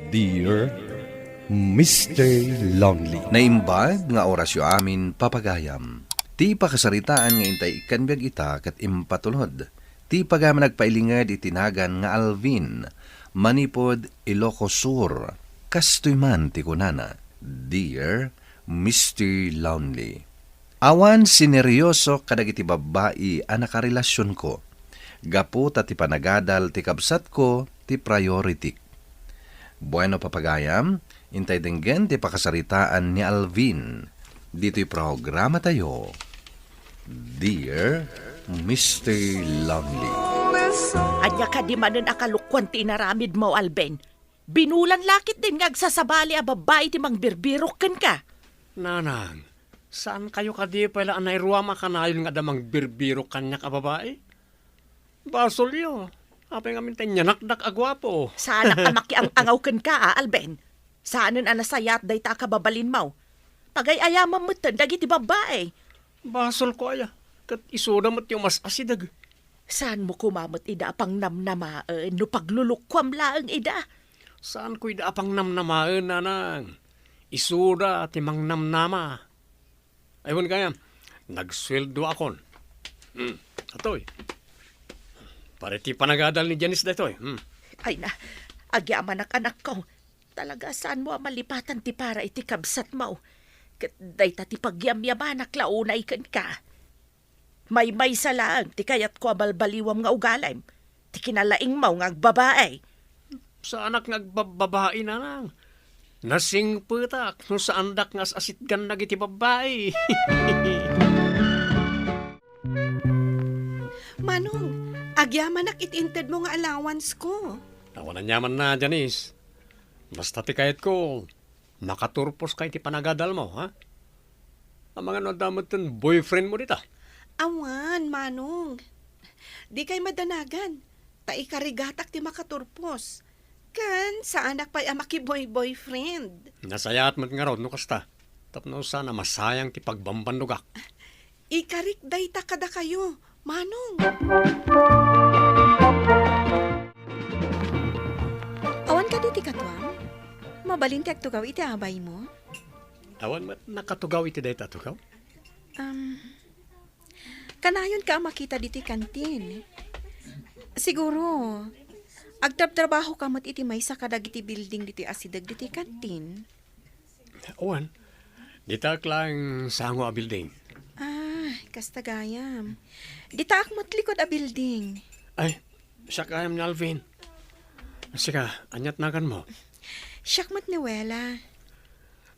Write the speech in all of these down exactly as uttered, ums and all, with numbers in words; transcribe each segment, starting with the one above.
Dear Mister Lonely. Naimbag nga orasyo amin, papagayam. Ti pakasaritaan nga intay ikkan biag ita ket impatulod ti pagayam a nagpailinged iti nagan nga Alvin, manipud Ilocos Sur. Kastoy man ti kunana, Dear Mister Lonely. Awan sineryoso kadagiti babbai a nakarelasionko. Gapu ta ti panagadal ti kabsatko ti priority. Bueno, papagayam, intay denggen ti pakasaritaan ni Alvin ditoy programa tayo, Dear Mister Lonely. Ania kadi manen a kalokuan ti inaramidmo, Alvin? Binulan la ketdin nga agsasabali a babbai ti mangbirbirok kenka. Nanang, saankayo kadi pay la a nairuam a kanayon nga adda mangbirbirok kaniak a babai? Basolyo. Apay ngamin ta inyanakdak a guapo? Saanak a makiang-angaw kenka, a, Alvin. Saanen a nasayaat dayta a kababalinmo. Pagay-ayamam metten dagiti babbai. Basolko aya, ket isuda met ti umas-asideg. Saanmo koma met ida a pangnamnamaen no paglulukuam laeng ida? Saanko ida a pangnamnamaen, nanang. Isuda ti mangnamnama. Ay, wen kayam, nagsueldoakon. Hmm, atoy. Para ti panagadal ni Janice daytoy. Hmm. Ay na, agyamanak, anakko. Talaga, saanmo a malipatan ti para iti kabsatmo. Ket dayta ti pagyamyamanak la unay kenka. Maymaysa laeng ti kayatko a balbaliwam nga ugalim, ti kinalaingmo nga agbabae. Saanak nga agbababae, nanang. Nasingpetak no saandak nga as-asitgan dagiti babbai. Manong, agyamanak iti intedmo nga allowance ko. Awan aniamanna, Janice. Basta ti kayatko, makaturposka iti panagadalmo, ha? Amangan no adda metten boyfriendmo dita? Awan, Manong. Dikay madanagan, ta ikarigatak ti makaturpos. Ken saanak pay a makiboy-boyfriend. Nasayaat met ngarud no kasta, tapno saan a masayang ti pagbambannogak. Ikarik dayta kadakayo, Manong. Awan kadi ti katuam? Mabalin ti agtugaw iti abaymo? Awan met nakatugaw iti dayta a tugaw? Um, kanayonka a makita ditoy kantin. Siguro, agtrabtrabahoka met iti maysa kadagiti building ditoy asideg ditoy kantin. Wen, ditaak laeng sango a building. Ah, kasta gayam. Ditaak met likod a building. Ay, siak gayam ni Alvin. Sika, ania't naganmo? Siak met ni Wela.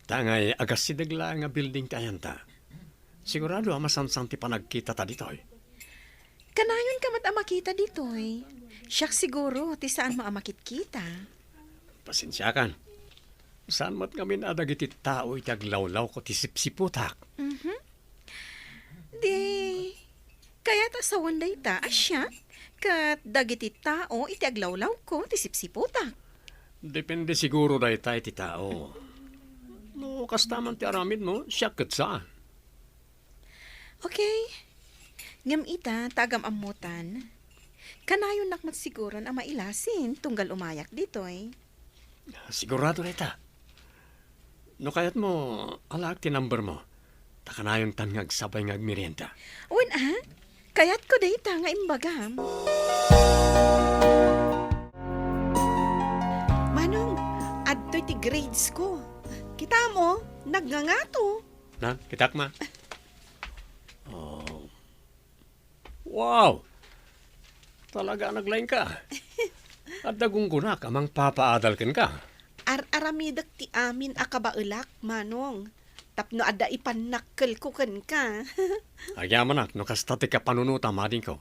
Ta ngay, agasideg laeng a building ti ayanta. Sigurado a masansan ti panagkitata ditoy. Kanayonka met a makita ditoy. Siak siguro ti saanmo a makitkita. Pasensiakan. Saan met ngamin a dagiti tao iti aglawlawko ti sipsiputak? Mhm. Di, kayat a sawen dayta a siak ket dagiti tao iti aglawlawko ti sipsiputak. Depende siguro dayta iti tao. No kasta man ti aramidmo, siak ket saan. Okay. Ngem ita, ta agam-ammotan, kanayonnak met siguron a mailasin tunggal umayak ditoy. Sigurado dayta. No kayatmo, alaek ti number mo. Ta kanayontan nga agsabay nga agmerienda. Wen a, kayatko dayta nga imbagam. Manong, adtoy ti grades ko. Kitam, o, nagngangato. Na, kitak ma. Oh. Wow! Talaga a naglaingka. Adda gunggonak a mangpapaadal kenka. Ar-aramidek ti amin a kabaelak, Manong, tapno adda ipannakkelko kenka. Agyamanak no kasta ti kapanunotam, adingko.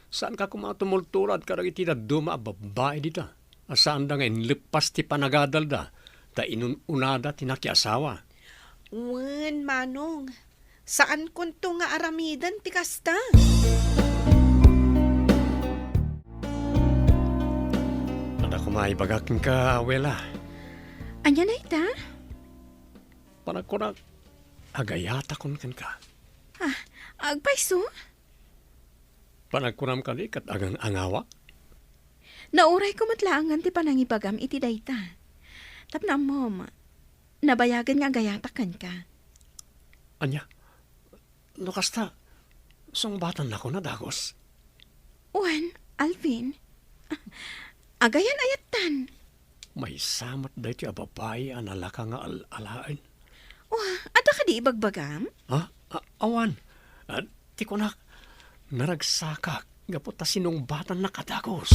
Saanka koma a tumultulad kadagiti dadduma a babbai dita a saanda nga inleppas ti panagadalda ta inun-unada ti nakiasawa. Wen, Manong, saankonto nga aramiden ti kasta. Adda koma ibagak kenka, Wela. Ania dayta? Panagkunak, agayatakon kenka. Ah, agpayso? Panagkunam kadi ket agang-angawak? Naurayko met laengen ti panangibagam iti dayta. Tapno ammom, nabayagen nga agayatak kenka. Ania? No kasta, sungbatan a dagus? Wen, Alvin. Agayan-ayattan. Maysa met daytoy a babai a nalaka nga al-alaen. Wa, adda kadi ibagbagam? Ha? A-, awan. Ah, ti kunak, naragsakak gapu ta sinungbatannak a dagus.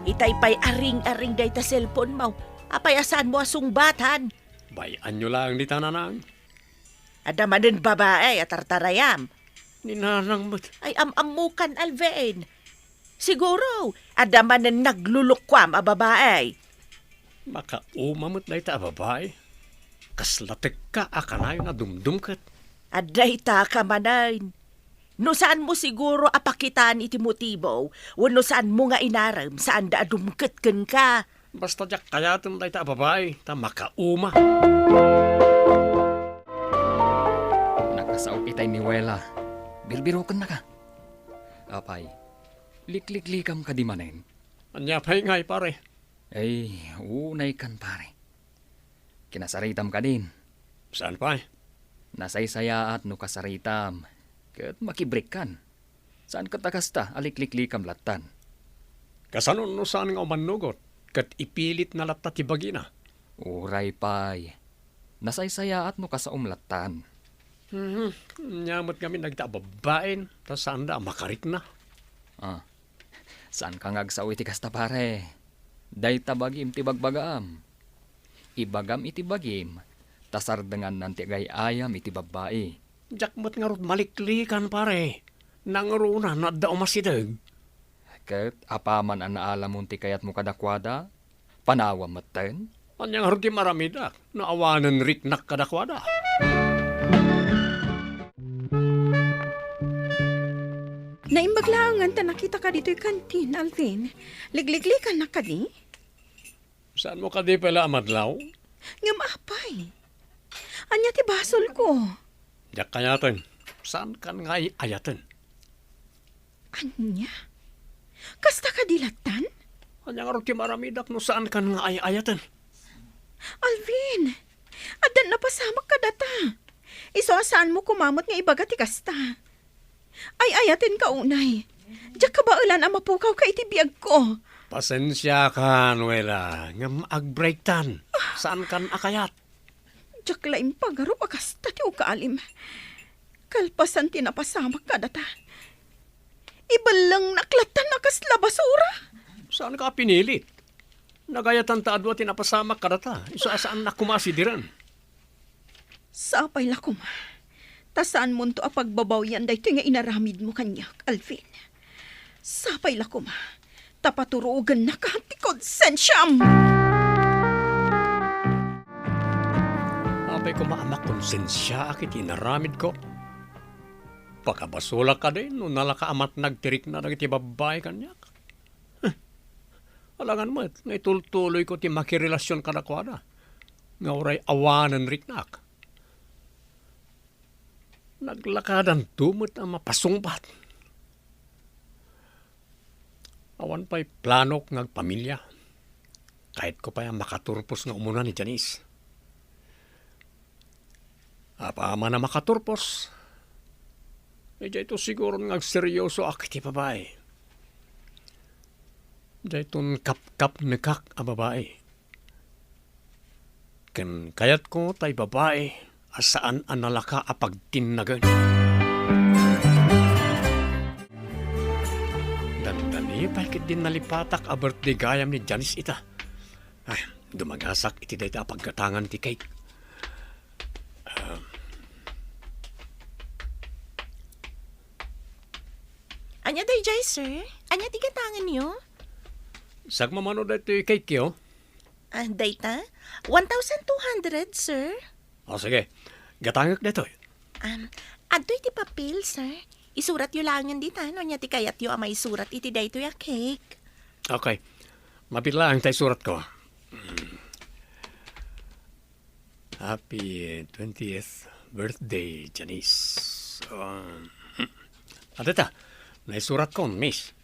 Itay pay aring-aring dayta cellphone mo. Apay a saanmo a sungbatan? Bay-anyo laeng dita, nanang. Adda manen babae a tartarayam. Ni nanang met. Ay, am-ammokan, Alvin. Siguro, adda manen naglulukuam a babae. Makauma met dayta a babae. Kasla tekka a kanayon a dumdumket. Adda ita ka manen. No saanmo siguro a pakitaan iti motibo, wenno saanmo nga inarem, saanda a dumket kenka. Basta diak kayaten dayta a babai, ta makauma. Nakasaok itay ni Wela. Birbirokennaka. Apay, likliklikam kadi manen? Ania pay ngay, pare? Ay, unaykan, pare. Kinasaritam kadin. Saan pay? Nasaysayaat no kasaritam, ket makibrikkan. Saan ket a kasta a likliklikam lattan? Kasano no saan nga umannugot, ket ipilitna latta ti bagina? Uray pay. Nasaysayaat no kasaom lattan. Mhm. Nia met ngamin dagita a babbain, ta saanda a makarikna. Ah. Saanka nga agsao iti kasta, pare. Dayta bagim ti bagbagaam. Ibagam iti bagim, ta sardengannan ti agay-ayam iti babbai. Diak met ngarud maliklikan, pare. Nangruna no adda umasideg. Ket apaman a naalamon ti kayatmo kadakuada, panawam metten? Ania ngarud ti maramidak no awanen riknak kadakuada? Naimbag laengen ta nakitaka ditoy kantin, Alvin. Ligliglikannaka kadi? Saanmo kadi pay la a madlaw? Ngem apay? Ania ti basolko? Diak kayaten. Saankan nga ay-ayaten? Ania? Kasta kadi lattan? Ania ngarud ti maramidak no saankan nga ay-ayaten? Alvin, addan napasamak kadata. Isu a saanmo koma met nga ibaga ti kasta. Ay-ayatenka unay. Diak kabaelan a mapukawka iti biagko. Pasensiakan, Wela, ngem agbreaktan. Saankan a kayat. Diak la impagarup a kasta ti ugalim. Kalpasan ti napasamak kadata, ibellengnak lattan a kasla basura. Saanka a pinilit. Nagayatan ta adu ti napasamak kadata. Isu a saannak koma a sidiren. Sapay la koma ta saanmonto a pagbabawian daytoy nga inaramidmo kaniak, Alvin. Sapay la koma ta paturogennaka ti konsensiam. Apay koma a makonsensiaak iti inaramidko? Pakabasolak kadi no nalaka a matnag ti rikna dagiti babbai kaniak? Alangan met nga itultuloyko ti makirelasion kadakuada nga uray awanen riknak. Naglakadanto met a mapasungbat. Awan pay planok nga agpamilia. Kayatko pay a makaturpos nga umuna ni Janice. Apaman a makaturpos, idiayto siguron nga agseriosoak iti babai. Dayton kapkapnekak a babai. Ken kayatko tay babai a saan a nalaka a pagtinnagen. Dandani pay ketdi nalipatak a birthday gayam ni Janice ita. Ay, dumagasak iti dayta a paggatangan ti cake. Ah. Ania daydiay, sir? Ania ti gatanganyo? Sagmamano daytoy cake-yo? Ah, dayta? One thousand two hundred, sir. O, sige. Gatangek daytoy. Um, adtoy ti papel, sir. Isuratyo laengen dita no ania ti kayatyo a maisurat iti daytoy a cake. Okay. Mabiit laeng ta isuratko. Mm. Happy twentieth birthday, Janice. Um, adda ta, naisuratkon, miss.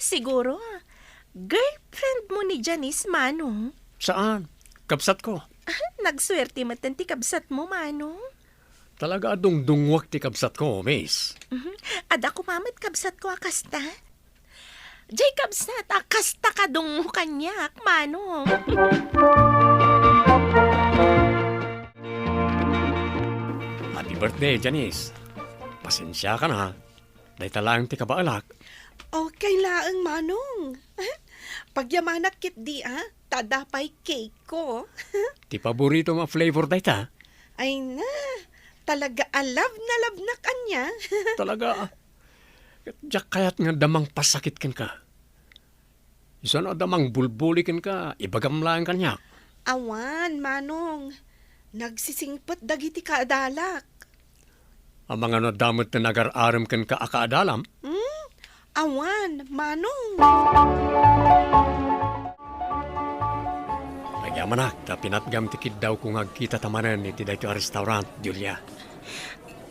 Siguro, girlfriend mo ni Janice, Manong? Saan? Kabsatko. Nagsuerte met ti kabsatmo, Manong. Talaga a dungdungngoak ti kabsatko, miss. Mhm. Adda koma met kabsatko a kasta? Jay kabsat a kasta kadungmo kaniak, Manong. Happy birthday, Janice. Pasensiakan, ha. Dayta laeng ti kabaelak. Okay laeng, Manong. Pagyamanak ketdi, a? Ta adda pay cake ko. Ti paboritom a flavor dayta. Ay na, talaga a love na love nak ania. Talaga, a. Diak kayat nga adda mangpasakit kenka. Isu no adda mangbulbuli kenka, ibagam laeng kaniak. Awan, Manong. Nagsisingpet dagiti kaadalak. Amangan no adda met ti nagar-arem kenka a kaadalam? Hmm? Awan, Manong. Agyamanak, ta pinatgam ti kiddawko nga agkitata manen iti daytoy a restaurant, Julia.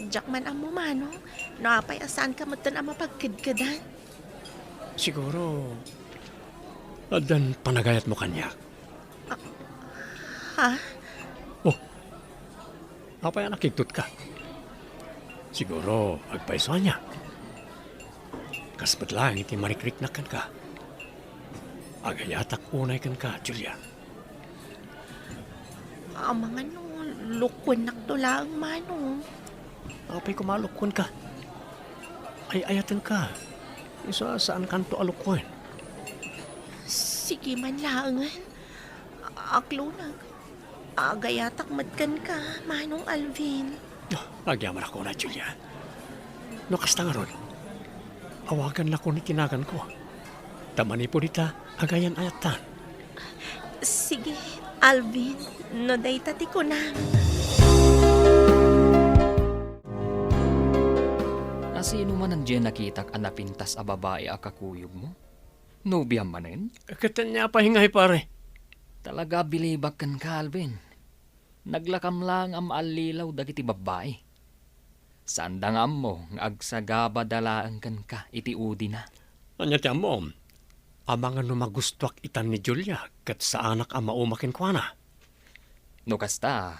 Diak man ammo, Manong, no apay a saanka metten a mapagkedkedan. Siguro, addan panagayatmo kaniak. Ha? Oh, apay a nakigtotka? Siguro, agpayso ania. Kas met laeng iti marikriknak kenka. Agayatak unay kenka, Julia. Amangan no, lokuennakto laeng, Manong. Apay koma a lokuenka? Ay-ayatenka. Isu a saankanto a lokuen. Sige man laengen. Aklonag. Agayatak met kenka, Manong Alvin. Ah, agyamanak unay, Julia. No kasta ngarud, awagannakon iti naganko. Ta manipud ita, agayan-ayattan. Sige, Alvin, no dayta ti kunam. Asino manen diay nakitak a napintas a babai a kakuyogmo? Nobiam manen? Ket ania pay ngay, pare? Talaga a bilibak kenka, Alvin. Naglakam laeng a maallilaw dagiti babbai. Saanda nga ammo nga agsagabada laeng kenka iti udina. Ania ti ammom? Amangan no magustuak itan ni Julia ket saanak a mauma kenkuana. No kasta,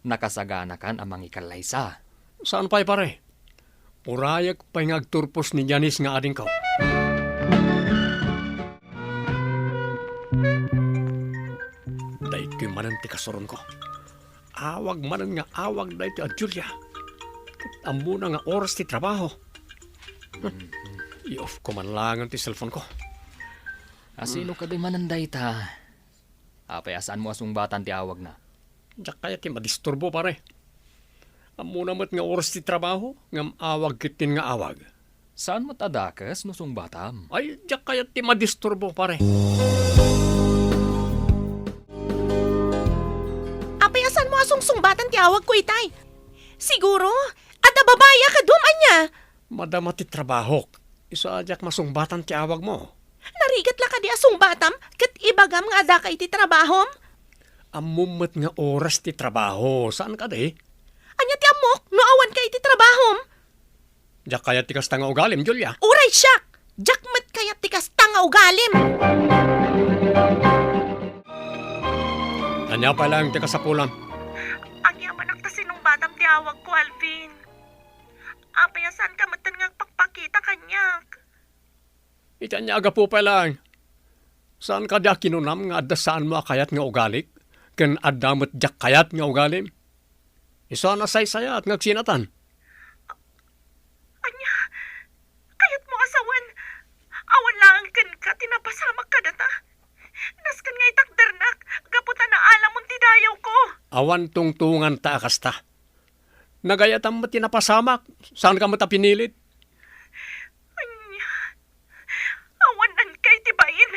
nakasaganakan a mangikallaysa. Saan pay, pare? Urayek pay nga agturpos ni Janice nga adingko. Daytoy manen ti kasuronko. Awag manen nga awag daytoy a Julia. Ket ammona nga oras ti trabaho. I-off ko man laengen ti cellphone ko. Asino kadi manen dayta? Apay a saanmo a sungbatan ti awagna? Diak kayat ti madisturbo, pare. Ammona met nga oras ti trabaho, ngem awag ketdin nga awag. Saan met a dakes no sungbatam? Ay, diak kayat ti madisturbo, pare. Apay a saanmo a sungsungbatan ti awagko itay? Siguro, adda babai a kadum, ania? Madama ti trabahok. Isu a diak masungbatan ti awagmo. Narigat la kadi a sungbatam ket ibagam nga addaka iti trabahom? Ammom met nga oras ti trabaho, saan kadi? Ania ti ammok no awanka iti trabahom? Diak kayat ti kasta nga ugalim, Julia. Uray siak! Diak met kayat ti kasta nga ugalim! Ania pay laeng ti kasapulam? Agyamanak ta sinungbatam ti awagko, Alvin. Apay a saanka metten nga agpakpakita kaniak? Iti ania a gapu pay laeng? Saan kadi a kinunam nga adda saanmo a kayat nga ugalik, ken adda met diak kayat nga ugalim? Isu a nasaysayat nga agsinatan. Ania? Kayatmo a sawen, awan laeng kenka ti napasamak kadata? Nasken nga itakdernak gapu ta naalamon ti dayawko. Awan tungtunganta a kasta. Nagayatam met ti napasamak, saanka met a pinilit. Ania? Awan nanka iti bain.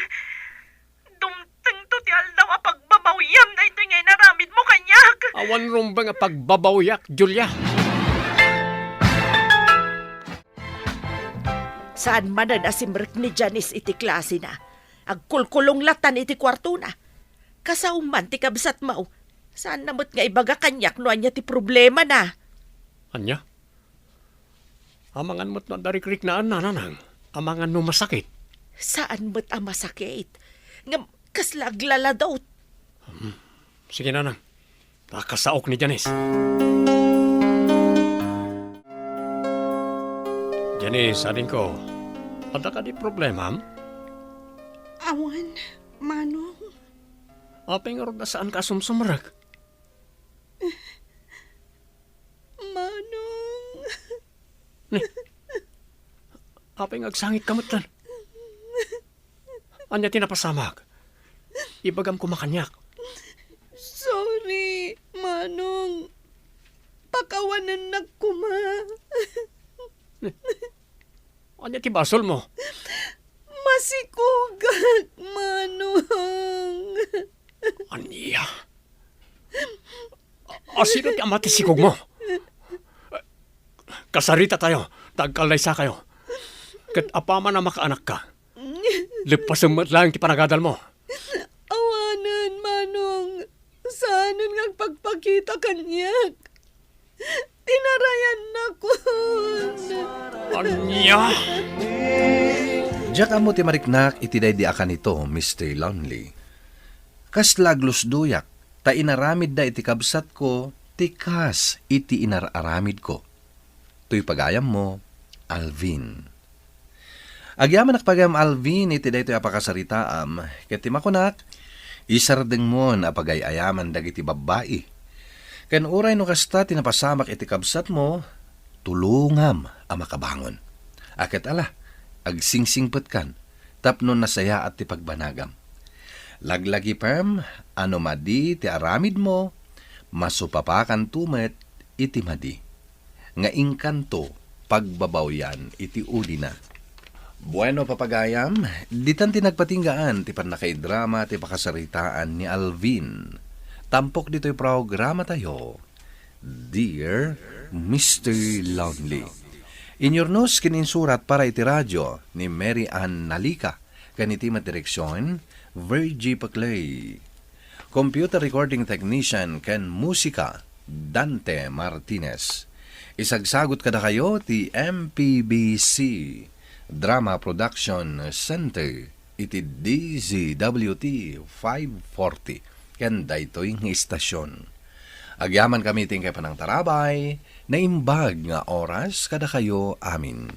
Dumtengto ti aldaw a pagbabawyam daytoy nga inaramidmo kaniak. Awan rumbeng a pagbabawyak, Julia. Saan manen a simrek ni Janice iti klasena. Agkulkulong latan iti kuartona. Kasao man ti kabsatmo. Saanna met nga ibaga kaniak no ania ti problemana. Ania? Amangan met no adda rikriknaanna, nanang. Amangan no masakit. Saan met a masakit. Ngem kasla aglaladot. Sige, nanang. Ta kasaok ni Janice. Janice, adingko, adda kadi problemam? Awan, Manong. Apay ngarud a saan ka a sumsumrek? Manong. Ni, apay nga agsangitka metten? Ania ti napasamak? Ibagam koma kaniak. Sorry, Manong. Pakawanennak koma. Ania ti basolmo? Masikogak, Manong. Ania? A-, asino ti ama ti sikogmo? Kasaritatayo, ta agkallaysakayo. Ket apaman a makaanakka, leppasem met laeng ti panagadalmo. Awanen, Manong. Saanen nga agpakpakita kaniak. Tinarayannakon. Ania? Diak ammo ti mariknak iti daydi a kanito, Mister Lonely. Kasla aglusdoyak, ta inaramidda iti kabsatko ti kas iti inar-aramidko. Toy pagayammo, Alvin. Agyamanak pagayam, Alvin, iti daytoy a pakasaritaam, ket ti makunak, isardengmon a pagay-ayaman dagiti babbai. Ken uray no kasta ti napasamak iti kabsatmo, tulongam a makabangon. A ket ala, agsingsingpetkan tapno nasayaat ti pagbanagam. Laglagipem a no madi ti aramidmo, masupapakanto met iti madi nga inkanto pagbabawian iti udina. Bueno, papagayam, ditan ti nagpatinggaan ti pannakaidrama ti pakasaritaan ni Alvin. Tampok ditoy programatayo, Dear Mister Lonely. Inyurnos ken insurat para iti radio ni Mary Ann Nalica, ken iti met direksion, Virgie Paclay. Computer recording technician ken musika, Dante Martinez. Isagsagut kadakayo ti M P B C Drama Production Center iti D Z W T five forty ken daytoy nga istasyon. Agyamankami ti inkay panangtarabay, naimbag nga oras kadakayo amin.